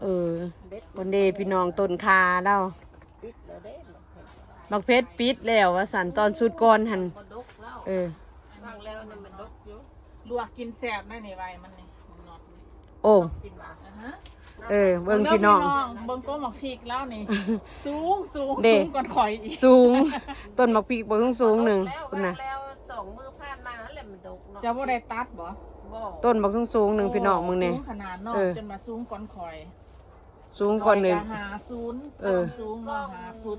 ເອີ ເພິ່ນເດ້ພີ່ນ້ອງ ຕົ້ນຂ່າລາວ ປິດແລ້ວເດ້ ໝາກເຜັດປິດແລ້ວວ່າຊັ້ນ ຕອນຊຸດກ່ອນຫັ້ນ ເອີ ລວກກິນແຊບໄດ໋ນີ້ ໄວມັນນີ້ ໂອ້ ເອີ ເບິ່ງພີ່ນ້ອງ ເບິ່ງກົກໝາກພິກລາວນີ້ ສູງ ສູງ ເດ້ ສູງກວ່າຂ້ອຍອີກ ສູງ ຕົ້ນໝາກພິກບັກສູງໆໜຶ່ງພຸ້ນນະ ແລ້ວສອງມື້ຜ່ານມາຫັ້ນແຫຼະມັນດົກເນາະ ເຈົ້າບໍ່ໄດ້ຕັດບໍ່? ບໍ່ ຕົ້ນບັກສູງໆໜຶ່ງ ໂອ້ ພີ່ນ້ອງ ເບິ່ງແດ່ ສູງຂະໜາດເນາະ ເອີ ຈົນວ່າສູງກວ່າຂ້ອຍ ສູງກວ່າໜຶ່ງ ຂ້ອຍກະຫາສູນ ເອີ ສູງເນາະ ຫາຟຸດ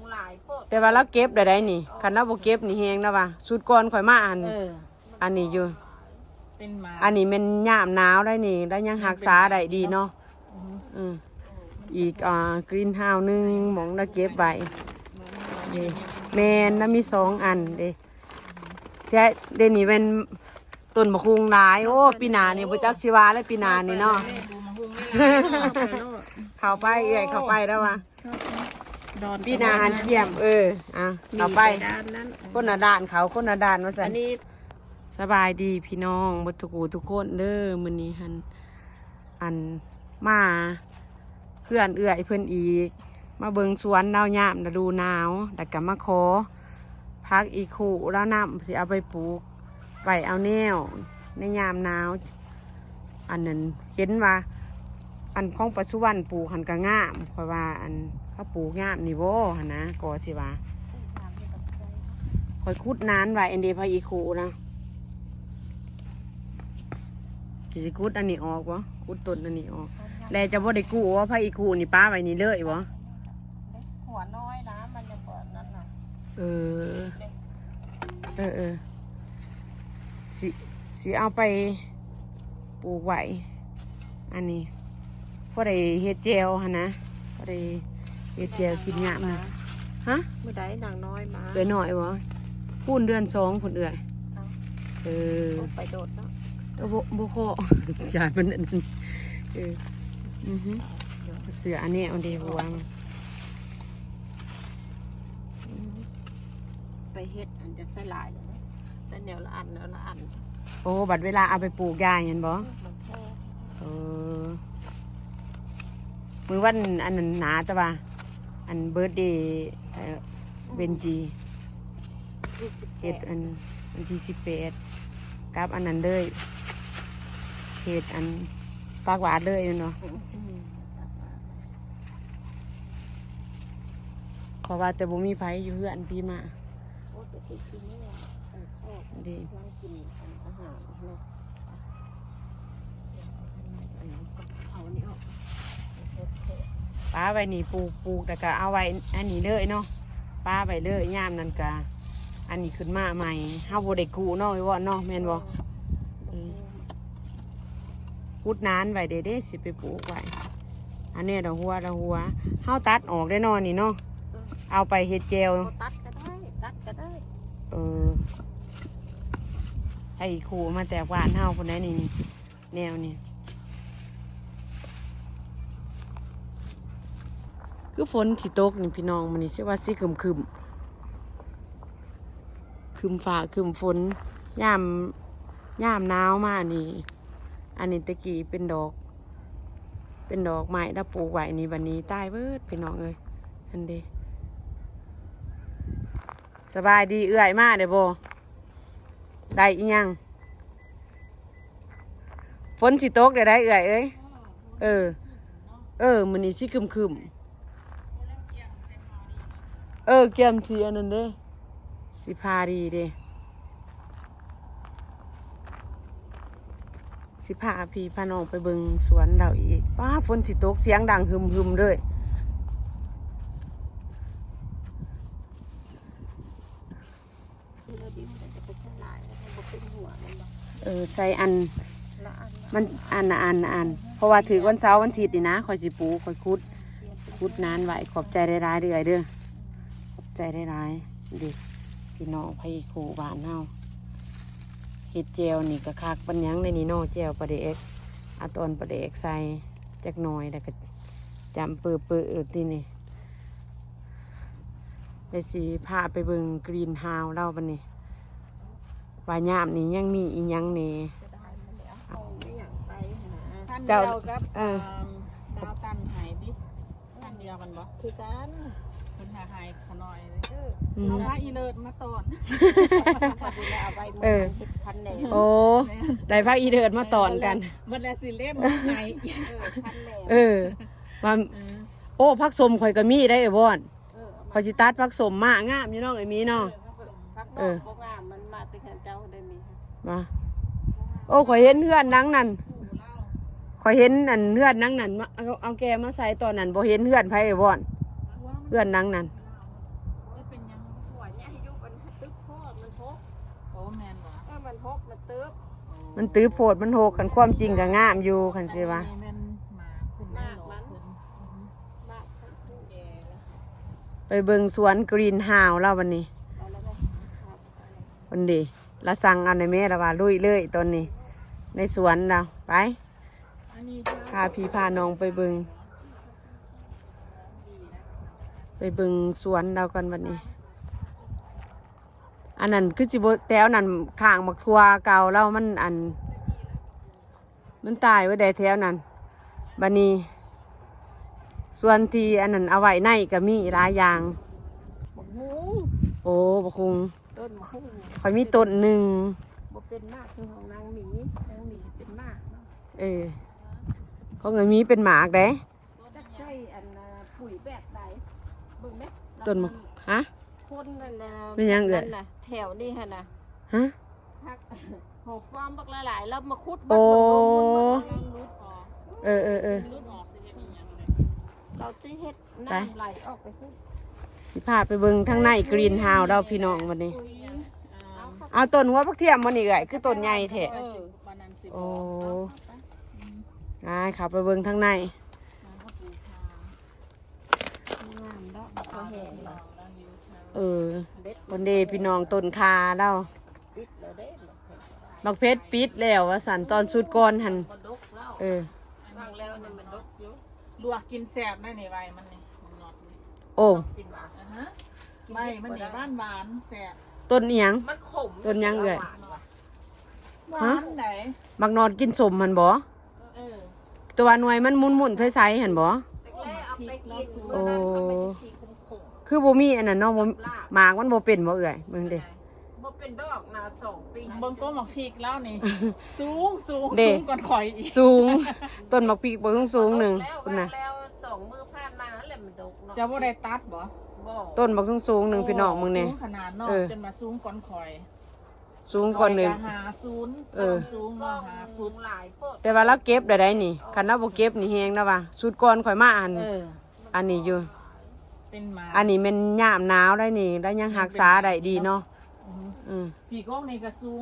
ແຕ່ວ່າລາວເກັບໄດ້ໄດ໋ນີ້ ຄັນລາວບໍ່ເກັບນີ້ແຮງນະວ່າ ຊຸດກ່ອນຂ້ອຍມາອັນ ເອີ ອັນນີ້ຢູ່ ເປັນໝາກ ອັນນີ້ແມ່ນຍາມໜາວໄດ໋ນີ້ ລາວຍັງຮັກສາໄດ້ດີເນາະ ອືມ ອືມ ອີກ ອ່າ ກຣີນເຮົາສ໌ໜຶ່ງ ໝ່ອງລາວເກັບໄວ້ ນີ້ ແມ່ນ ລາວມີສອງອັນເດ້ ແທ້ ເດນີ້ແມ່ນຕົ້ນໝາກຫຸ່ງຫຼາຍ ໂອ້ ປີໜ້ານີ້ບໍ່ຈັກຊິວ່າແລ້ວ ປີໜ້ານີ້ເນາະ ເຂົ້າໄປ ເອື້ອຍ ເຂົ້າໄປແລ້ວວ່າ ປີໜ້າຫັ້ນກຽມ ເອີ ອ່ະ ເຂົ້າໄປ ຄົນລະດ້ານເຂົາ ຄົນລະດ້ານວ່າຊັ້ນ ອັນນີ້ ສະບາຍດີພີ່ນ້ອງເບິດທຸກຜູ້ທຸກຄົນເດີ ມື້ນີ້ຫັ້ນ ອັນ ມາເຮືອນເອື້ອຍເພິ່ນອີກ ມາເບິ່ງສວນລາວຍາມລະດູໜາວ ແລ້ວກະມາຂໍຜັກອີ່ຄູ່ລາວນຳ ຊິເອົາໄປປູກໄວ້ເອົາແນວໃນຍາມໜາວ ອັນນັ້ນເຫັນວ່າ ອັນຂອງປ້າສຸວັນປູກຫັ້ນກະງາມ ຂ້ອຍວ່າ ອັນ ເຂົາປູກຍາມນີ້ບໍ່ຫັ້ນນະ ກໍຊິວ່າ ຂ້ອຍຂຸດນານໄວ້ອັນເດ ຜັກອີ່ຄູ່ນະ ຊິ ຊິຂຸດອັນນີ້ອອກບໍ່? ຂຸດຕົ້ນອັນນີ້ອອກ ແລ້ວຈະບໍ່ໄດ້ກູ້ບໍ່? ຜັກອີ່ຄູ່ນີ້ປະໄວ້ນີ້ເລີຍບໍ່? ຫົວນ້ອຍນະ ມັນຍັງບໍ່ນັ້ນນະ ເອີ ເອີໆ ຊິ ຊິເອົາໄປປູກໄວ້ ອັນນີ້ ພໍໄດ້ເຮັດແຈ່ວຫັ້ນນະ ພໍໄດ້ເຮັດແຈ່ວກິນຍາມນະ ຮະ? ມື້ໃດນາງນ້ອຍມາ? ເອື້ອຍນ້ອຍບໍ່? ພຸ້ນເດືອນສອງພຸ້ນເອື້ອຍ ເອີ ໄປໂດດເນາະ ບໍ່ ບໍ່ຂໍ ຢ້ານມັນ ເອີ ອືຮຶ ເສື້ອອັນນີ້ເອົາເດ ຫົວ ໄປເຮັດອັນຈະໃສ່ຫຼາຍ ໃສ່ແນວລະອັນ ແນວລະອັນ ໂອ້ ບັດເວລາເອົາໄປປູກຢາຍຫັ້ນບໍ່? ເອີ ມື້ວັນອັນນັ້ນນາ ແຕ່ວ່າ ອັນເບີດເດ ເອີ ເວັນຈີ ເຮັດອັນວັນທີສິບແປດ ກັບອັນນັ້ນເລີຍ ເຮັດອັນ ຕັກບາດເລີຍແມ່ນບໍ່? ເພາະວ່າແຕ່ບໍ່ມີໃຜຢູ່ເຮືອນ ຕີມາ ໂອ້ ແຕ່ຊິກິນນີ້ແຫຼະ ເອີ ເດ້ ກິນອາຫານເນາະ ປະໄວ້ນີ້ ປູກ ປູກແລ້ວກະເອົາໄວ້ອັນນີ້ເລີຍເນາະ ປະໄວ້ເລີຍ ຍາມນັ້ນກະອັນນີ້ຂຶ້ນມາໃໝ່ ເຮົາບໍ່ໄດ້ກູ້ເນາະ ໄອ້ວອນເນາະ ແມ່ນບໍ່? ເອີ ຂຸດນານໄວ້ເດ້ ເດ້ ຊິໄປປູກໄວ້ ອັນນີ້ລະຫົວ ລະຫົວ ເຮົາຕັດອອກໄດ້ເນາະ ນີ້ເນາະ ເອົາໄປເຮັດແຈ່ວ ບໍ່ຕັດກະໄດ້ ຕັດກະໄດ້ ເອີ ໃຫ້ຄູ່ມາແຕ່ບ້ານເຮົາພຸ້ນໃດ໋ນີ້ ນີ້ ແນວນີ້ ຄືຝົນຊິຕົກນີ້ພີ່ນ້ອງ ມື້ນີ້ຊິວ່າຊິຄຶ້ມໆ ຄຶ້ມຟ້າຄຶ້ມຝົນ ຍາມ ຍາມໜາວມານີ້ ອັນນີ້ແຕ່ກີ້ເປັນດອກ ເປັນດອກໄມ້ລະປູກໄວ້ນີ້ ບັດນີ້ຕາຍເບິດພີ່ນ້ອງເອີຍ ຫັ້ນເດ ສະບາຍດີເອື້ອຍ ມາໄດ້ບໍ່? ໄດ້ອີ່ຫຍັງ? ຝົນຊິຕົກແລ້ວໄດ໋ເອື້ອຍເອີຍ ເອີ ເອີ ມື້ນີ້ຊິຄຶ້ມໆ ເອີ ກຽມຊິອັນນັ້ນເດ້ ຊິພາດີເດ້ ຊິພາພີ່ພານ້ອງໄປເບິ່ງສວນລາວອີກ ປ້າ ຝົນຊິຕົກ ສຽງດັງຫຶມໆເລີຍ. ເອີ ໃສ່ອັນ ລະອັນ ມັນອັນລະອັນລະອັນ ເພາະວ່າຖືກວັນເສົາວັນອາທິດນີ້ນະ ຂ້ອຍຊິປູກ ຂ້ອຍຂຸດ ຂຸດນານໄວ້. ຂອບໃຈຫຼາຍໆເດີ້ເອື້ອຍເດີ້ ຂອບໃຈຫຼາຍໆເດີ້ ພີ່ນ້ອງ ໃຜຄູ່ບ້ານເຮົາ ເຮັດແຈ່ວນີ້ກະຄັກປານຫຍັງເດ້ນີ້ເນາະ ແຈ່ວປາແດກ ເອົາຕອນປາແດກໃສ່ຈັກໜ່ອຍ ແລ້ວກະຈ້ຳເປີໆໂລດຕິນີ້. ແລ້ວຊິພາໄປເບິ່ງກຣີນເຮົາສ໌ລາວບັດນີ້ ວ່າຍາມນີ້ຍັງມີອີ່ຫຍັງແດ່ ເຈົ້າ ເອີ ດາວຕັນໄຫ້ ມັນບໍ່ ຄືກັນ ເພິ່ນຫາໃຫ້ຂະນ້ອຍ ເອີ ອືມ ເອົາພາກອີເລີດມາຕອນ ເອົາໄວ້ ເອີ ເຮັດພັນແໜ ໂອ້ ໄດ້ພາກອີເລີດມາຕອນກັນ ໝົດແລ້ວຊິເລັບໃຫ້ ເອີ ພັນແໜ ເອີ ວ່າ ເອີ ໂອ້ ຜັກສົ້ມຂ້ອຍກໍມີໄດ໋ ເອື້ອຍວອນ ເອີ ເອົາມາ ຂ້ອຍຊິຕັດຜັກສົ້ມມາ ງາມຢູ່ເນາະ ເອື້ອຍມີເນາະ ເອີ ຜັກສົ້ມ ເອີ ບໍ່ງາມ ມັນມາແຕ່ເຮືອນເຈົ້າໄດ້ມີ ວ່າ ໂອ້ ຂ້ອຍເຫັນເຮືອນຫຼັງນັ້ນ ຂ້ອຍເຫັນອັນເຮືອນຫຼັງນັ້ນ ມາ ເອົາ ເອົາແກ່ມາໃສ່ຕອນນັ້ນ ບໍ່ເຫັນເຮືອນໃຜ ເອື້ອຍວອນ ເຮືອນຫຼັງນັ້ນ ເປັນຫຍັງ ຫົວໃຫຍ່ຢູ່ ມັນຕຶບໂພດ ມັນຫົກ ໂອ້ ແມ່ນບໍ່ ເອີ ມັນຫົກ ມັນຕຶບ ມັນຕຶບໂພດ ມັນຫົກ ຄັນຄວາມຈິງກໍງາມຢູ່ ຄັນຊິວ່າ ແມ່ນໝາກເພິ່ນ ໝາກມັນ ເພິ່ນ ໝາກເພິ່ນ ໄປເບິ່ງສວນກຣີນເຮົາລາວບັດນີ້ ເພິ່ນເດ ລາວສັ່ງເອົາໃນແມ່ລາວວ່າລຸຍເລີຍຕອນນີ້ ໃນສວນລາວ ໄປ ພາພີ່ພານ້ອງໄປເບິ່ງ ໄປເບິ່ງສວນລາວກ່ອນບັດນີ້ ອັນນັ້ນຄືຊິບໍ່ ແຖວນັ້ນຂ້າງບັກຖົ່ວເກົ່າລາວ ມັນອັນ ມັນຕາຍໄວ້ໄດ້ແຖວນັ້ນ ບັດນີ້ ສ່ວນທີ່ອັນນັ້ນເອົາໄວ້ໃນກໍມີຫຼາຍຢ່າງ ບັກຫຸ່ງ ໂອ້ ບັກຫຸ່ງ ຕົ້ນບັກຫຸ່ງ ຂ້ອຍມີຕົ້ນໜຶ່ງ ບໍ່ເປັນໝາກ ຄືຂອງນາງໝີ ນາງໝີເປັນໝາກເນາະ ເອີ ຂອງເອື້ອຍໝີເປັນໝາກເດ້ ຈັກໃສ່ອັນປຸ໋ຍແບບໃດ ເບິ່ງແມະ ຕົ້ນໝາກ ຮະ ຄົນນັ້ນນະ ແມ່ນຫຍັງເອື້ອຍ ນັ້ນນະ ແຖວນີ້ຫັ້ນນະ ຮະ ຜັກຫອມປ້ອມບັກຫຼາຍໆ ລາວມາຂຸດ ໂອ້ ເອີໆໆ ເອີ ເອີ ເອີ ເຮົາຊິເຮັດ ນ້ຳໄຫຼອອກໄປພຸ້ນ ຊິພາໄປເບິ່ງທາງໃນກຣີນເຮົາດອກພີ່ນ້ອງບັດນີ້ ເອົາຕົ້ນຫົວບັກທຽມບໍ່ນີ້ເອື້ອຍ ຄືຕົ້ນໃຫຍ່ແທ້ ເອີ ໂອ້ ອາຍ ເຂົ້າໄປເບິ່ງທາງໃນ ງາມເນາະ ບໍ່ແຫ້ງເນາະ ເອີ ເພິ່ນເດ້ພີ່ນ້ອງ ຕົ້ນຂ່າລາວ ປິດແລ້ວເດ້ ບັກເພັດປິດແລ້ວວ່າຊັ້ນ ຕອນຊຸດກ່ອນຫັ້ນ ເອີ ຟັງແລ້ວນີ້ມັນດົກຢູ່ ລວກກິນແຊບໄດ໋ນີ້ ໃບມັນນີ້ ບັກໜອດນີ້ ໂອ້ ກິນຫວານ ອາຮະ ໃບມັນນີ້ຫວານໆ ແຊບ ຕົ້ນອີ່ຫຍັງ ມັນຂົມ ຕົ້ນຫຍັງເອື້ອຍ ຫວານຫວານ ຫວານໃດ໋ ບັກໜອດກິນສົ້ມຫັ້ນບໍ່ ເອີ ແຕ່ວ່າໜ່ວຍມັນໝຸ່ນໆໃສໆຫັ້ນບໍ່ ແລ້ວເອົາໄປກິນ ໂອ້ ເມື່ອນັ້ນມັນເປັນສີຂຸ້ມໆ ຄືບໍ່ມີອັນນັ້ນເນາະ ບໍ່ ໝາກມັນບໍ່ເປັນບໍ່ເອື້ອຍ ເບິ່ງເດ້ ບໍ່ເປັນດອກນະ ສອງປີ ເບິ່ງກໍໝາກພິກລາວນີ້ ສູງໆ ເດ້ ສູງກ່ອນຂ້ອຍອີກ ສູງ ຕົ້ນໝາກພິກບັກສູງໆໜຶ່ງ ແລ້ວ ພຸ້ນນະ ແລ້ວສອງມື້ຜ່ານມາຫັ້ນແຫຼະມັນດົກເນາະ ເຈົ້າບໍ່ໄດ້ຕັດບໍ່ ບໍ່ ຕົ້ນບັກສູງໆໜຶ່ງ ໂອ້ ພີ່ນ້ອງເບິ່ງແດ່ ສູງຂະໜາດເນາະ ເອີ ຈົນວ່າສູງກ່ອນຂ້ອຍ ສູງກ່ອນໜຶ່ງ ຂ້ອຍກໍຫາສູນ ເອີ ສູງເນາະ ຫາຟຸດ ແຕ່ວ່າລາວເກັບໄດ້ໄດ໋ນີ້ ຄັນລາວບໍ່ເກັບນີ້ແຮງນະວ່າ ຊຸດກ່ອນຂ້ອຍມາອັນ ເອີ ອັນນີ້ຢູ່ ເປັນໝາກ ອັນນີ້ແມ່ນຍາມໜາວໄດ໋ນີ້ ລາວຍັງຮັກສາໄດ້ດີເນາະ ອືມ ອືມ ພີກອກນີ້ກໍສູງ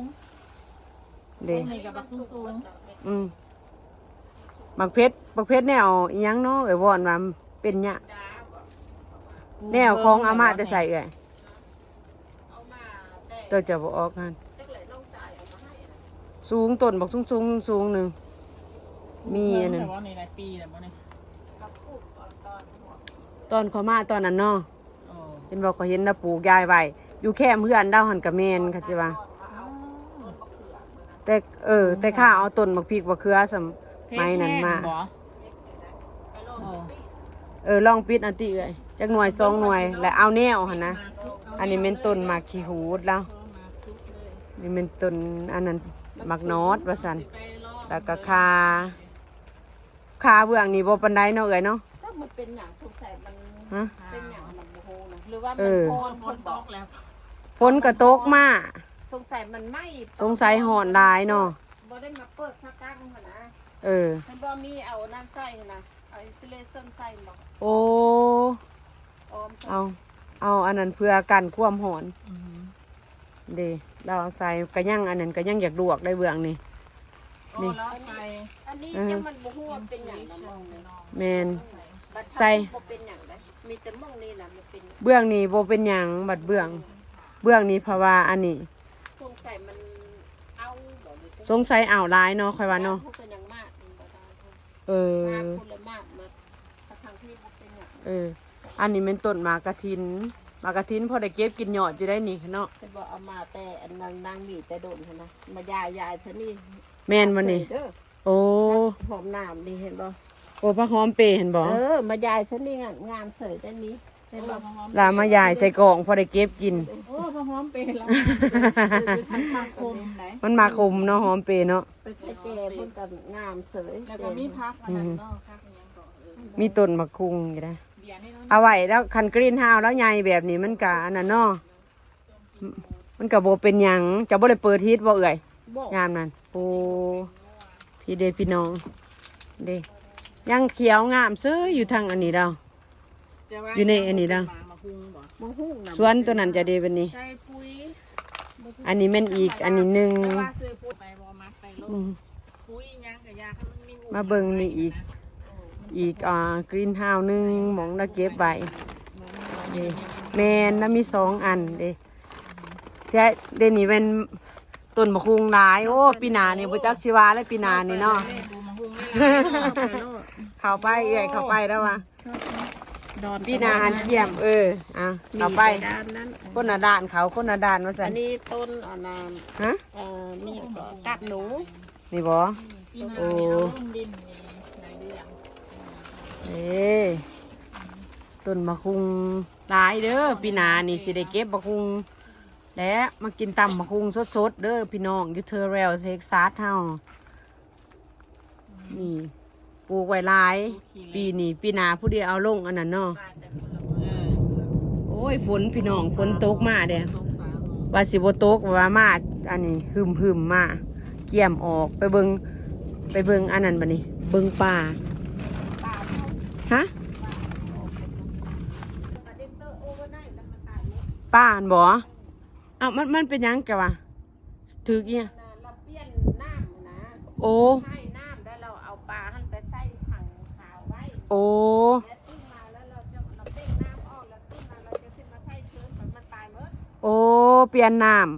ເດ້ ກອກນີ້ກໍບັກສູງໆ ອືມ ບັກເພັດ ບັກເພັດແນວອີ່ຫຍັງເນາະ ເອື້ອຍວອນວ່າເປັນຍາ ແນວຂອງອາມາແຕ່ໃສເອື້ອຍ ໂຕເຈົ້າບໍ່ອອກຫັ້ນ ສູງ ຕົ້ນບັກສູງໆສູງໜຶ່ງ ມີອັນນັ້ນ ຕອນຂ້ອຍມາຕອນນັ້ນເນາະ ເຫັນບໍ່ ຂ້ອຍເຫັນລາວປູກຢາຍໄວ້ ຢູ່ແຄມເຮືອນລາວຫັ້ນກະແມ່ນ ເຂົາຊິວ່າ ແຕ່ ເອີ ແຕ່ຂ້າເອົາຕົ້ນບັກພິກບັກເຂືອສະໄໝນັ້ນມາ ເອີ ລອງປິດເອົາຕິເອື້ອຍ ຈັກໜ່ວຍສອງໜ່ວຍ ແລ້ວເອົາແນວຫັ້ນນະ ອັນນີ້ແມ່ນຕົ້ນໝາກຂີ້ຫູດລາວ ນີ້ແມ່ນຕົ້ນອັນນັ້ນ ໝາກໜອດວ່າຊັ້ນ ແລ້ວກໍຂ່າ ຂາເບື້ອງນີ້ບໍ່ປານໃດເນາະເອື້ອຍເນາະ ຈັກມັນເປັນຫຍັງ ສົງໄສມັນ ຮະ ເປັນຫຍັງມັນບໍ່ຮູ້ນະ ຫຼືວ່າມັນ ເອີ ຝົນ ຝົນຕົກແລ້ວ ຝົນກໍຕົກມາ ສົງໄສມັນໄໝ້ ສົງໄສຮ້ອນຫຼາຍເນາະ ບໍ່ໄດ້ມາເປີດພາກັງຫັ້ນນະ ເອີ ມັນບໍ່ມີເອົານັ້ນໃສ່ຫັ້ນນະ ເອົາອິນຊູເລຊັນໃສ່ບໍ່ ໂອ້ ເອົາ ເອົາອັນນັ້ນເພື່ອກັນຄວາມຮ້ອນ ອື ເດ້ ລາວເອົາໃສ່ ກະຍັງ ອັນນັ້ນກະຍັງຢາກລວກໄດ໋ເບື້ອງນີ້ ນີ້ ລາວໃສ່ ອັນນີ້ ເອີ ຍັງມັນບໍ່ຮູ້ວ່າເປັນຫຍັງນະ ແມ່ນ ໃສ່ ບໍ່ເປັນຫຍັງເດ້ ມີແຕ່ໝ່ອງນີ້ນະມັນເປັນ ເບື້ອງນີ້ບໍ່ເປັນຫຍັງ ບັດເບື້ອງ ເບື້ອງນີ້ເພາະວ່າອັນນີ້ ສົງໄສມັນເອົາບໍ່ ສົງໄສເອົາຫຼາຍເນາະ ຂ້ອຍວ່າເນາະ ເອີ ເອີ ອັນນີ້ແມ່ນຕົ້ນໝາກກະຖິນ ໝາກກະຖິນພໍໄດ້ເກັບກິນຍອດຢູ່ໄດ໋ນີ້ເນາະ ເພິ່ນບອກເອົາມາແຕ່ອັນນາງ ນາງມີແຕ່ດົນຫັ້ນນະ ມາຢາຍ ຢາຍຊະນີ້ ແມ່ນບໍ່ນີ້ ໂອ້ ຫອມໜາມນີ້ເຫັນບໍ່ ໂອ້ ຜັກຫອມເປຫັ້ນບໍ່? ເອີ ມາຢາຍຊະນີ້ງາມເສີຍໄດ້ນີ້ ເຫັນບໍ່? ລາມາຢາຍໃສ່ກ່ອງ ພໍໄດ້ເກັບກິນ. ໂອ້ ຜັກຫອມເປລາວ ມັນໝາກຂົມໄດ໋ ມັນໝາກຂົມເນາະ ຫອມເປເນາະ. ໄປໃສ່ແຈພຸ້ນກໍງາມເສີຍ ແລ້ວກໍມີຜັກອັນນັ້ນເນາະ ຜັກອີ່ຫຍັງກໍ ເອີ ມີຕົ້ນໝາກຄຸງຢູ່ໄດ໋. ເອົາໄວ້ແລ້ວ ຄັນກຣີນເຮົາສ໌ລາວໃຫຍ່ແບບນີ້ ມັນກະອັນນັ້ນເນາະ ມັນກະບໍ່ເປັນຫຍັງ. ເຈົ້າບໍ່ໄດ້ເປີດຮີດບໍ່ເອື້ອຍ? ບໍ່ ຍາມນັ້ນ. ໂອ້ ພີ່ເດ້ພີ່ນ້ອງເດ້ ຍັງຂຽວງາມເສີຍຢູ່ທາງອັນນີ້ລາວ ຢູ່ໃນອັນນີ້ລາວ. ສວນຕົວນັ້ນຈະເດ້ບັດນີ້ ອັນນີ້ແມ່ນອີກອັນນີ້ໜຶ່ງ. ອືມ ມາເບິ່ງນີ້ອີກ ອີກ ອ່າ ກຣີນເຮົາສ໌ໜຶ່ງ ໝ່ອງລາວເກັບໄວ້. ນີ້ ແມ່ນ ລາວມີສອງອັນເດ້. ແທ້ ເດນີ້ແມ່ນຕົ້ນໝາກຫຸ່ງຫຼາຍ. ໂອ້ ປີໜ້ານີ້ບໍ່ຈັກຊິວ່າແລ້ວ ປີໜ້ານີ້ເນາະ. ເຂົ້າໄປເອື້ອຍ ເຂົ້າໄປແລ້ວວ່າ ປີໜ້າຫັ້ນກຽມ. ເອີ ອ່ະ ເຂົ້າໄປ ຄົນລະດ້ານເຂົາ ຄົນລະດ້ານວ່າຊັ້ນ. ອັນນີ້ຕົ້ນອັນນັ້ນ ຮະ ເອີ ມີຫຍັງກໍ ກາບໜູ ນີ້ບໍ່? ໂອ້ ເອີ ຕົ້ນໝາກຫຸ່ງຫຼາຍເດີ້. ປີໜ້ານີ້ຊິໄດ້ເກັບໝາກຫຸ່ງ ແລະ ມາກິນຕຳໝາກຫຸ່ງສົດໆເດີ້ພີ່ນ້ອງ ຢູ່ເທີເຣວ ເທັກຊັສເຮົາ. ນີ້ ປູກໄວ້ຫຼາຍ ໂອເຄ ປີນີ້ ປີໜ້າຜູ້ດຽວເອົາລົງອັນນັ້ນເນາະ. ເອີ ໂອ້ຍ ຝົນພີ່ນ້ອງ ຝົນຕົກມາເດ້ ຕົກຟ້າຮ້ອງ ວ່າຊິບໍ່ຕົກ ວ່າມາອັນນີ້ ຫຶ້ມໆ ມາ ກຽມອອກ. ໄປເບິ່ງ ໄປເບິ່ງອັນນັ້ນບັດນີ້ ເບິ່ງປ່າ. ຮະ ປ່າຫັ້ນບໍ່? ອ້າວ ມັນ ມັນເປັນຫຍັງແກວ່າ? ຖືກອີຫຍັງ? ລະປ່ຽນນ້ຳນະ. ໂອ້ ໃຊ້ນ້ຳ ແລ້ວລາວເອົາປາຫັ້ນໄປໃສ່ຖັງຂາວໄວ້. ໂອ້ ແລ້ວຕື່ມມາແລ້ວລາວຈະ ລາວເປັ່ງນ້ຳອອກ ແລ້ວຕື່ມມາລາວຈະຂຶ້ນມາໃສ່ຄືນ ມັນ ມັນຕາຍໝົດ. ໂອ້ ປ່ຽນນ້ຳ.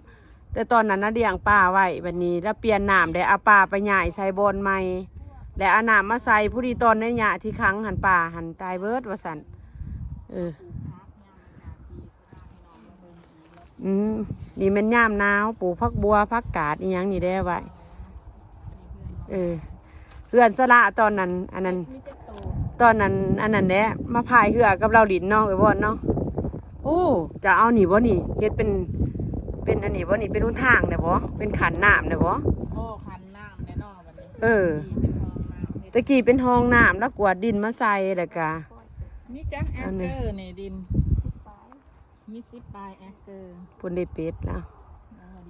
ແຕ່ຕອນນັ້ນນະລ້ຽງປາໄວ້ ບັດນີ້ລາວປ່ຽນນ້ຳ ແລ້ວເອົາປາໄປຍ້າຍໃສ່ບ່ອນໃໝ່ ແລ້ວເອົານ້ຳມາໃສ່ ພໍດີຕອນໃນໄລຍະທີ່ຂັງຫັ້ນ ປາຫັ້ນຕາຍເບິດວ່າຊັ້ນ. ເອີ ອືມ ນີ້ແມ່ນຍາມໜາວ ປູກຜັກບົ່ວ ຜັກກາດອີ່ຫຍັງນີ້ແຫຼະໄວ້. ເອີ ເຮືອນສະຫຼະຕອນນັ້ນ ອັນນັ້ນ ຕອນນັ້ນ ອັນນັ້ນແຫຼະ ມາພາຍເຮືອກັບລາວຫຼິ້ນເນາະ ເອື້ອຍວອນເນາະ. ໂອ້ ຈະເອົານີ້ບໍ່ນີ້ ເຮັດເປັນ ເປັນອັນນີ້ບໍ່ນີ້ ເປັນຫົນທາງໄດ້ບໍ່? ເປັນຂັ້ນນ້ຳໄດ້ບໍ່? ໂອ້ ຂັ້ນນ້ຳແນ່ເນາະບັດນີ້. ເອີ ຕະກີ້ເປັນຮ່ອງນ້ຳ ແລ້ວກວດດິນມາໃສ່ ແລ້ວກະ ມີຈັກແອັກເກີນີ້ດິນ? ມີສິບປາຍແອັກເກີ. ພຸ້ນໄດ້ເປັດລະ.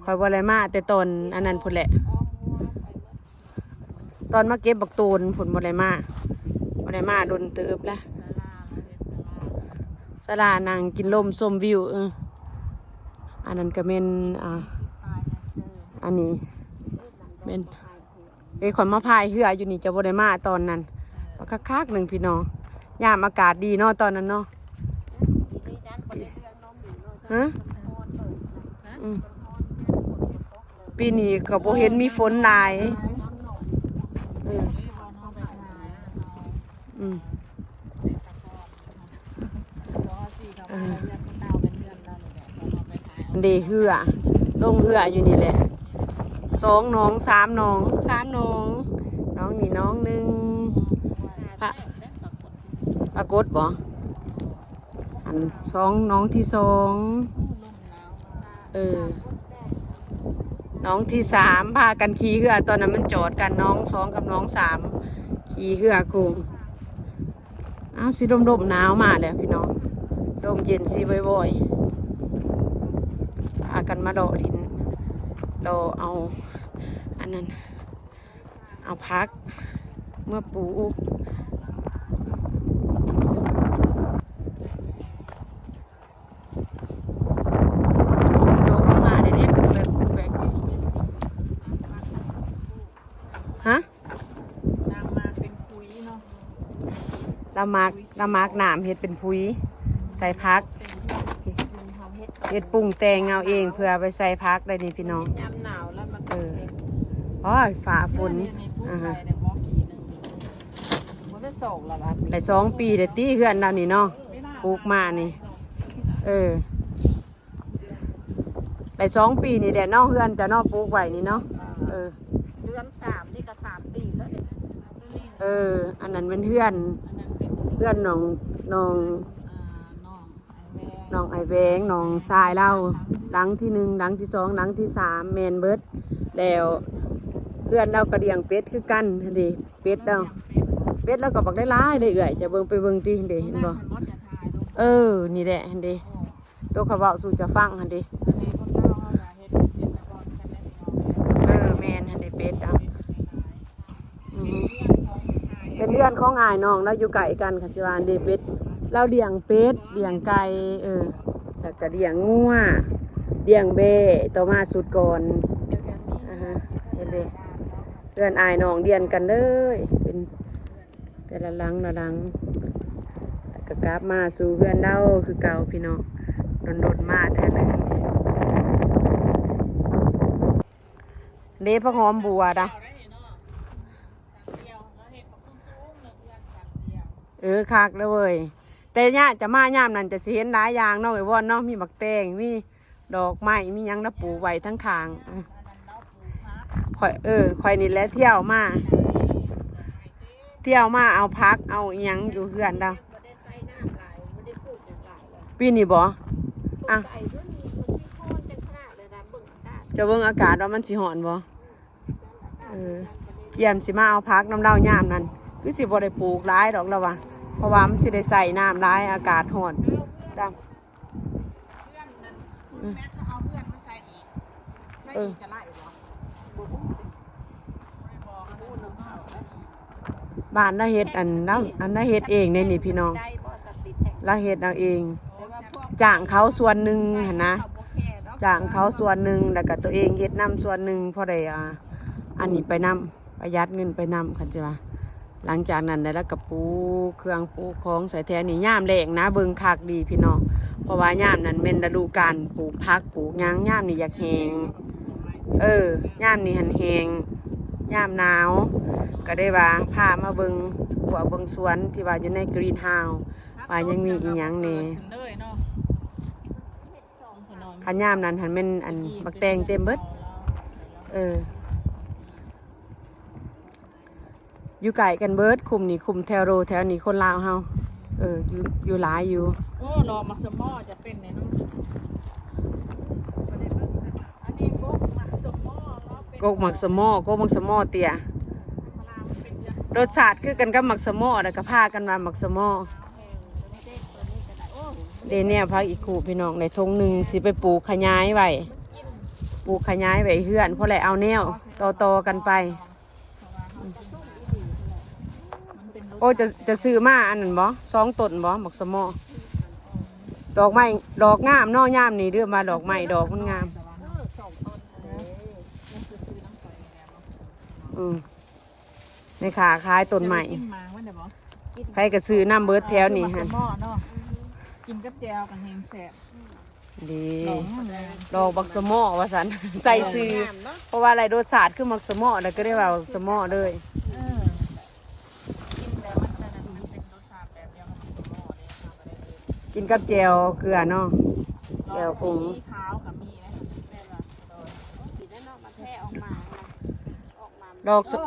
ຂ້ອຍບໍ່ໄດ້ມາແຕ່ຕອນອັນນັ້ນພຸ້ນແຫຼະ ຕອນມາເກັບບັກໂຕນພຸ້ນ ບໍ່ໄດ້ມາ ບໍ່ໄດ້ມາດົນເຕີບລະ. ສາລານັ່ງກິນລົມຊົມວິວ. ເອີ ອັນນັ້ນກະແມ່ນ ອ່າ ອັນນີ້ແມ່ນ ເອີ ຂ້ອຍມາພາຍເຮືອຢູ່ນີ້ ຈະບໍ່ໄດ້ມາຕອນນັ້ນ. ບັກຄັກໆໜຶ່ງພີ່ນ້ອງ ຍາມອາກາດດີເນາະ ຕອນນັ້ນເນາະ. ຮະ ອືມ ປີນີ້ກໍບໍ່ເຫັນມີຝົນຫຼາຍ. ເອີ ອືມ ເອີ ອັນເດເຮືອ ລົງເຮືອຢູ່ນີ້ແຫຼະ ສອງໜອງ ສາມໜອງ ສາມໜອງ ໜອງນີ້ໜອງໜຶ່ງ ປາ ປາກົດບໍ່? ອັນສອງ ໜອງທີສອງ ເອີ ໜອງທີສາມ ພາກັນຂີ່ເຮືອ ຕອນນັ້ນມັນຈອດກັນ ໜອງສອງກັບໜອງສາມ ຂີ່ເຮືອໂຄ້ງ. ອ້າວ ຊິລົມໆໜາວມາແລ້ວພີ່ນ້ອງ ລົມເຢັນຊິວອຍໆ ພາກັນມາເລາະຫຼິ້ນ ເລາະເອົາອັນນັ້ນ ເອົາຜັກເມືອປູກ. ຝົນຕົກລົງມາເດ້ ແປກໆ ຮະ? ນາງມາເປັນຂຸຍເນາະ ລາວໝາກ ລາວໝາກນ້ຳເຮັດເປັນຜຸຍ ໃສ່ຜັກ ເຮັດປຸງແຕ່ງເອົາເອງ ເພື່ອໄປໃສ່ຜັກໄດ້ນີ້ພີ່ນ້ອງ. ຍາມໜາວແລ້ວມັນ ເອີ ໂອ້ຍ ຟ້າຝົນ ອາຮະ ໄດ້ສອງປີແລ້ວຕິ ເຮືອນລາວນີ້ເນາະ ປູກມານີ້ ເອີ ໄດ້ສອງປີນີ້ແຫຼະເນາະ ເຮືອນເຈົ້າເນາະ ປູກໄວ້ນີ້ເນາະ. ເອີ ເດືອນສາມນີ້ກໍສາມປີແລ້ວ. ເອີ ອັນນັ້ນແມ່ນເຮືອນ ເຮືອນນ້ອງ ນ້ອງ ນ້ອງອ້າຍແວງ ນ້ອງຊາຍລາວ ຫຼັງທີໜຶ່ງ ຫຼັງທີສອງ ຫຼັງທີສາມ ແມ່ນເບິດ. ແລ້ວເຮືອນລາວກໍລ້ຽງເປັດຄືກັນຫັ້ນເດ ເປັດລາວ ເປັດລາວກໍບັກຫຼາຍໆເດ້ເອື້ອຍ ຈະເບິ່ງ ໄປເບິ່ງຕິ ເດ ເຫັນບໍ່? ເອີ ນີ້ແຫຼະຫັ້ນເດ ໂຕຂ້ອຍເວົ້າສູ່ເຈົ້າຟັງຫັ້ນເດ. ເອີ ແມ່ນຫັ້ນເດ ເປັດເອົາ ອື ເປັນເຮືອນຂອງອ້າຍນ້ອງລາວ ຢູ່ໃກ້ກັນ ຄັນຊິວ່າເດ ເປັດ ລາວລ້ຽງເປັດ ລ້ຽງໄກ່ ເອີ ແລ້ວກໍລ້ຽງງົວ ລ້ຽງແບ້ ຕໍ່ມາສຸດກ່ອນ ອາຮະ ເຫັນເດ ເຮືອນອ້າຍນ້ອງລຽນກັນເລີຍ ເປັນ ແຕ່ລະຫຼັງລະຫຼັງ ແລ້ວກໍກັບມາສູ່ເຮືອນລາວຄືເກົ່າພີ່ນ້ອງ ດົນໆມາເທື່ອໜຶ່ງ. ເດ້ ຜັກຫອມບົວດະ ເອີ ຄັກເລີຍເວີຍ ແຕ່ຍາມຈະມາຍາມນັ້ນຈະຊິເຫັນຫຼາຍຢ່າງເນາະ ໄອ້ວອນເນາະ ມີໝາກແຕງ ມີ ດອກໄມ້ມີຫຍັງນະ ປູກໄວ້ທາງຂ້າງ. ຂ້ອຍ ເອີ ຂ້ອຍນີ້ແຫຼະທ່ຽວມາ ທ່ຽວມາເອົາຜັກເອົາອີ່ຫຍັງຢູ່ເຮືອນລາວ. ປີນີ້ບໍ່? ອ່ະ ຈະເບິ່ງອາກາດວ່າມັນຊິຮ້ອນບໍ່? ເອີ ກຽມຊິມາເອົາຜັກນຳລາວຍາມນັ້ນ ຄືຊິບໍ່ໄດ້ປູກຫຼາຍດອກລາວວ່າ ເພາະວ່າມັນຊິໄດ້ໃຊ້ນ້ຳຫຼາຍ ອາກາດຮ້ອນຕາມ ເຮືອນນັ້ນ ອືມ ແມ່ນເຂົາເອົາເຮືອນມາໃສ່ອີກ ໃສ່ ເອີ ອີກກໍໄດ້ບໍ່? ບໍ່ຮູ້ ບໍ່ໄດ້ບອກ ບໍ່ຮູ້ນຳເຂົາ. ບ້ານລາວເຮັດ ອັນລາວ ອັນລາວເຮັດເອງເດ້ນີ້ພີ່ນ້ອງ ລາວເຮັດເອົາເອງ ຈ້າງເຂົາສ່ວນໜຶ່ງຫັ້ນນະ ຈ້າງເຂົາສ່ວນໜຶ່ງ ແລ້ວກໍຕົວເອງເຮັດນຳສ່ວນໜຶ່ງ ພໍໄດ້ ອ່າ ອັນນີ້ໄປນຳ ປະຢັດເງິນໄປນຳ ຄັນຊິວ່າ. ຫຼັງຈາກນັ້ນແລ້ວ ລາວກໍປູກເຄື່ອງປູກຂອງໃສ່ແຖວນີ້ ຍາມແລ້ງນະ ເບິ່ງຄັກດີພີ່ນ້ອງ ເພາະວ່າຍາມນັ້ນແມ່ນລະດູການປູກຜັກປູກຫຍັງ ຍາມນີ້ຢາກແຫ້ງ ເອີ ຍາມນີ້ຫັ້ນແຫ້ງ ຍາມໜາວ ກໍໄດ້ວ່າພາມາເບິ່ງຂົວເບິ່ງສວນທີ່ວ່າຢູ່ໃນກຣີນເຮົາສ໌ ວ່າຍັງມີອີ່ຫຍັງແດ່. ຄັນຍາມນັ້ນຫັ້ນແມ່ນ ອັນ ບັກແຕງເຕັມເບິດ ເອີ. ຢູ່ໃກ້ກັນເບິດ ຄຸ້ມນີ້ຄຸ້ມແຖວໂຣ ແຖວນີ້ຄົນລາວເຮົາ ເອີ ຢູ່ ຢູ່ຫຼາຍຢູ່. ໂອ້ ດອກໝາກສະໝໍ້ຈະເປັນແນວນັ້ນ ອັນນີ້ກົກໝາກສະໝໍ້ ກົກໝາກສະໝໍ້ ກົກໝາກສະໝໍ້ເຕ້ຍ ລົດຊາດຄືກັນກັບໝາກສະໝໍ້ ແລ້ວກໍພາກັນວ່າໝາກສະໝໍ້. ເດ້ແນວຜັກອີ່ຄູພີ່ນ້ອງ ໄດ້ຖົງໜຶ່ງ ຊິໄປປູກຂະຫຍາຍໄວ້ ປູກຂະຫຍາຍໄວ້ເຮືອນ ພໍແລ້ວເອົາແນວຕໍ່ໆກັນໄປ. ໂອ້ ຈະ ຈະຊື້ມາອັນນັ້ນບໍ່? ສອງຕົ້ນບໍ່? ໝາກສະໝໍ້ ດອກໄມ້ ດອກງາມເນາະ ຍາມນີ້ ລືມວ່າດອກໄມ້ ດອກມັນງາມ. ອືມ ແມ່ຄ້າຂາຍຕົ້ນໄມ້ ກິນໝາກມັນໄດ້ບໍ່? ໃຜກໍຊື້ນຳເບິດແຖວນີ້ຫັ້ນ ກິນໝາກສະໝໍ້ເນາະ ກິນກັບແຈ່ວກໍແຮງແຊບ. ດີ ດອກບັກສະໝໍ້ວ່າຊັ້ນ ໃສ່ຊື່ ເພາະວ່າໄດ້ລົດຊາດຄືໝາກສະໝໍ້ ແລ້ວກໍໄດ້ວ່າບັກສະໝໍ້ເລີຍ. ເອີ ກິນແລ້ວມັນ ມັນເປັນລົດຊາດແບບດຽວກັບໝາກສະໝໍ້ເດ້ ກິນກັບແຈ່ວເກືອເນາະ ແຈ່ວຂົງ. ຂາວກໍມີນະ ແມ່ນບໍ່? ກິນແລ້ວເນາະ ມັນແຜ່ອອກມາ ອອກມາ ດອກ ເອີ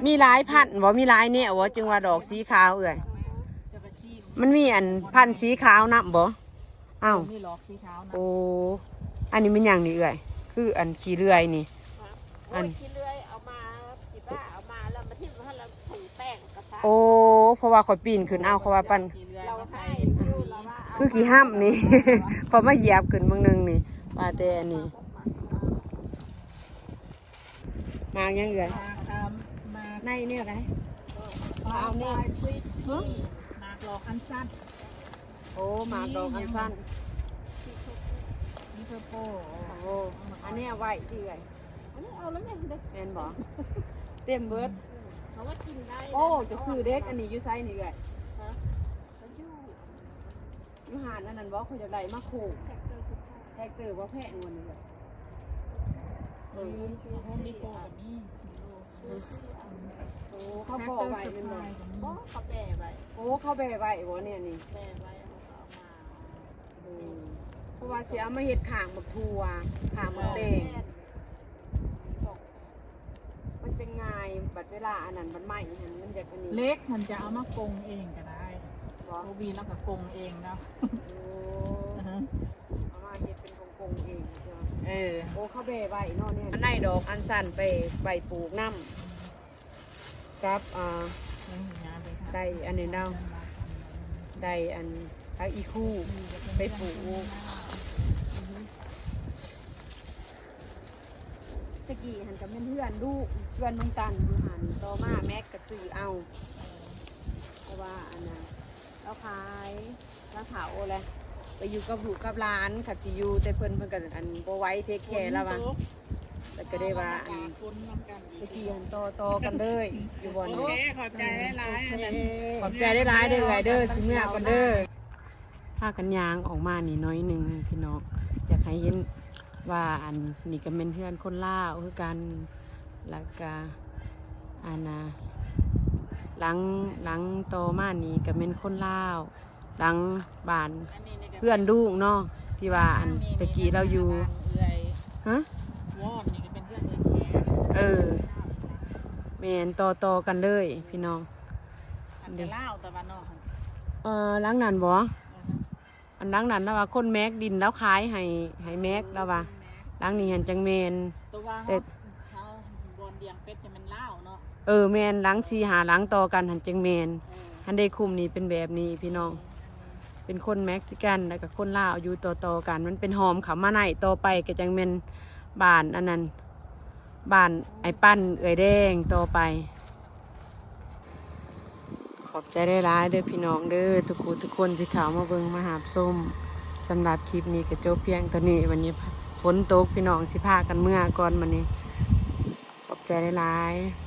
ມີຫຼາຍພັນບໍ່? ມີຫຼາຍແນວບໍ່? ຈຶ່ງວ່າດອກສີຂາວເອື້ອຍ ມັນມີອັນພັນສີຂາວນຳບໍ່? ອ້າວ ມີດອກສີຂາວນຳ. ໂອ້ ອັນນີ້ແມ່ນຫຍັງນີ້ເອື້ອຍ? ຄືອັນຂີ້ເລື່ອຍນີ້ ອັນ ໂອ້ຍ ຂີ້ເລື່ອຍເອົາມາ ຊິບ້າ ເອົາມາແລ້ວມາຖິ້ມຫັ້ນ ແລ້ວຖົງແປ້ງກໍຊະ. ໂອ້ ເພາະວ່າຂ້ອຍປີນຂຶ້ນເອົາ ເຂົາວ່າປັນ ລາວໃສ່ຢູ່ ລາວວ່າ ຄືຂີ້ຫຳນີ້ ຂ້ອຍມາຢຽບຂຶ້ນເບິ່ງໜຶ່ງນີ້ ວ່າແຕ່ອັນນີ້ ໝາກຫຍັງເອື້ອຍ? ໝາກ ເອີ່ມ ໝາກ ໃນແນວໃດ? ເອົາແນວ ໝາກດອກອັນສັ້ນ. ໂອ້ ໝາກດອກອັນສັ້ນ ມີເພີໂປ້. ໂອ້ ອັນນີ້ເອົາໄວ້ຕິເອື້ອຍ? ອັນນີ້ເອົາແລ້ວແມ່ນເດ້ ແມ່ນບໍ່? ເຕັມເບິດ ເຂົາວ່າກິນໄດ້. ໂອ້ ຈະຊື້ເດັກ ອັນນີ້ຢູ່ໃສນີ້ເອື້ອຍ? ຮະ? ຢູ່ ຢູ່ຮ້ານອັນນັ້ນບໍ່? ຂ້ອຍຢາກໄດ້ມາໂຄງ ແທັກເຕີບໍ່? ແພງກວ່ານີ້ເອື້ອຍ? ເອີ ໂຮມດີໂປກໍມີ. ໂອ້ ເຂົາເບໄວ້ແມ່ນບໍ່? ບໍ່ ເຂົາແບໄວ້. ໂອ້ ເຂົາແບໄວ້ບໍ່ແນວນີ້? ແບໄວ້ ເຂົາກໍເອົາມາ. ເອີ ເພາະວ່າຊິເອົາມາເຮັດຂ້າງບັກຖົ່ວ ຂ້າງບັກແຕງ ມັນຈ ເປັນງ່າຍ ບັດເວລາອັນນັ້ນ ບັດໄມ້ຫັ້ນ ມັນຢາກອັນນີ້ ເຫຼັກຫັ້ນຈະເອົາມາກົງເອງກໍໄດ້ ບໍ່? ໂອບີລາວກໍກົງເອງເນາະ. ໂອ້ ອ່າຮະ ເອົາມາເຮັດເປັນກົງໆເອງເນາະ. ເອີ ໂອ້ ເຂົາແບໄວ້ເນາະ ນີ້ ອັນໃນດອກອັນຊັ້ນໄປ ໄປປູກນຳ ກັບ ອ່າ ໄດ້ອັນນີ້ເນາະ ໄດ້ອັນຜັກອີ່ຄູໄປປູກ. ແຕ່ກີ້ຫັ້ນກໍແມ່ນເຮືອນລູກ ເຮືອນລຸງຕັນຢູ່ຫັ້ນ ຕໍ່ມາແມັກກໍຊື້ເອົາ ເອີ ເພາະວ່າອັນນ່າ ລາວຂາຍ ລາວເຖົ້າແລ້ວ ໄປຢູ່ກັບລູກກັບຫຼານ ຄັນຊິຢູ່ແຕ່ເພິ່ນ ເພິ່ນກໍອັນບໍ່ໄຫວເທກແຄລາວວ່າ ແລ້ວກໍໄດ້ວ່າອັນ ຕະກີ້ຫັ້ນຕໍ່ໆກັນເລີຍ ຢູ່ບ່ອນ ໂອເຄ ຂອບໃຈຫຼາຍໆ ໂອເຄ ອັນນັ້ນ ຂອບໃຈຫຼາຍໆເດີເອື້ອຍເດີ ຊິເມືອກ່ອນເດີ. ພາກັນຍ່າງອອກມານີ້ໜ້ອຍໜຶ່ງພີ່ນ້ອງ ຢາກໃຫ້ເຫັນວ່າອັນນີ້ກໍແມ່ນເຮືອນຄົນລາວຄືກັນ ແລ້ວກໍອັນນ່າ ຫຼັງ ຫຼັງຕໍ່ມານີ້ກໍແມ່ນຄົນລາວ ຫຼັງບ້ານເພື່ອນລຸງເນາະ ທີ່ວ່າອັນແຕ່ກີ້ລາວຢູ່ ຮະ ວອນນີ້ກໍເປັນເຮືອນເອື້ອຍແຂກ ເອີ ແມ່ນ ຕໍ່ໆກັນເລີຍພີ່ນ້ອງ. ອັນເດ ລາວຕາວັນອອກ ເອີ ຫຼັງນັ້ນບໍ່? ອັນຫຼັງນັ້ນລາວວ່າຄົນແມັກ ດິນລາວຂາຍໃຫ້ ໃຫ້ແມັກ ລາວວ່າ ແມັກ ຫຼັງນີ້ຫັ້ນຈັ່ງແມ່ນ ແຕ່ວ່າ ເຮົາ ເຮົາບ່ອນລ້ຽງເປັດຈະແມ່ນລາວເນາະ. ເອີ ແມ່ນ ຫຼັງສີ່ຫ້າຫຼັງຕໍ່ກັນຫັ້ນຈຶ່ງແມ່ນ. ເອີ ຫັ້ນເດ້ ຄຸ້ມນີ້ເປັນແບບນີ້ພີ່ນ້ອງ ເປັນຄົນເມັກຊິກັນ ແລ້ວກໍຄົນລາວຢູ່ຕໍ່ໆກັນ ມັນເປັນຫ້ອມເຂົ້າມາໃນ ຕໍ່ໄປກໍຈັ່ງແມ່ນບ້ານອັນນັ້ນ ບ້ານອ້າຍປັນເອື້ອຍແດງຕໍ່ໄປ. ຂອບໃຈຫຼາຍໆເດີພີ່ນ້ອງເດີ ທຸກຜູ້ທຸກຄົນທີ່ເຂົ້າມາເບິ່ງມາຮັບຊົມ. ສຳລັບຄລິບນີ້ກໍຈົບພຽງເທົ່ານີ້. ບັດນີ້ຝົນຕົກ ພີ່ນ້ອງ ຊິພາກັນເມືອກ່ອນບັດນີ້. ຂອບໃຈຫຼາຍໆ.